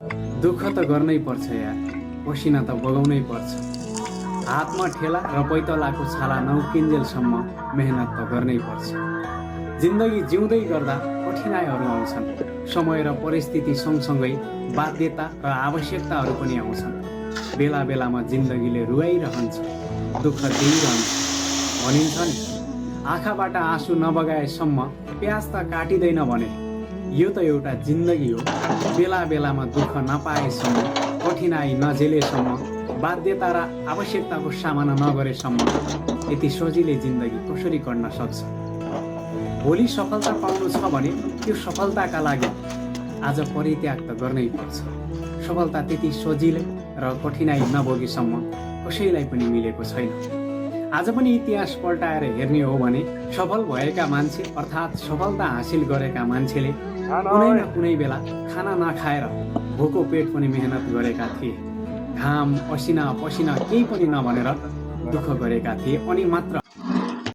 दुःख त गर्नै पर्छ यार, पसिना त बगाउनै पर्छ। हातमा ठेला र पैतलाको छाला नउकिन्जेलसम्म मेहनत त गर्नै पर्छ। जिन्दगी जिउँदै गर्दा कठिनाइहरू आउँछन्। समय र परिस्थिति सँगसँगै बाध्यता र आवश्यकताहरू पनि आउँछन्। बेला बेलामा जिन्दगीले रुवाइरहन्छ, दुःख दिइरहन्छ। भनिन्छ नि, आँखाबाट आँसु नबगाएसम्म प्याज त काटिँदैन भने। यो त एउटा जिन्दगी हो। बेला बेलामा दुःख नपाएसम्म, कठिनाइ नझेलेसम्म, बाध्यता र आवश्यकताको सामना नगरेसम्म यति सजिलै जिन्दगी कसरी कट्न सक्छ? भोलि सफलता पाउनु छ भने त्यो सफलताका लागि आज परित्याग त गर्नै पर्छ। सफलता त्यति सजिलै र कठिनाइ नभोगेसम्म कसैलाई पनि मिलेको छैन। आज पनि इतिहास पल्टाएर हेर्ने हो भने सफल भएका मान्छे अर्थात् सफलता हासिल गरेका मान्छेले कुनै न कुनै बेला खाना नखाएर भोको पेट पनि मेहनत गरेका थिए। घाम, पसिना केही पनि नभनेर दुःख गरेका थिए अनि मात्र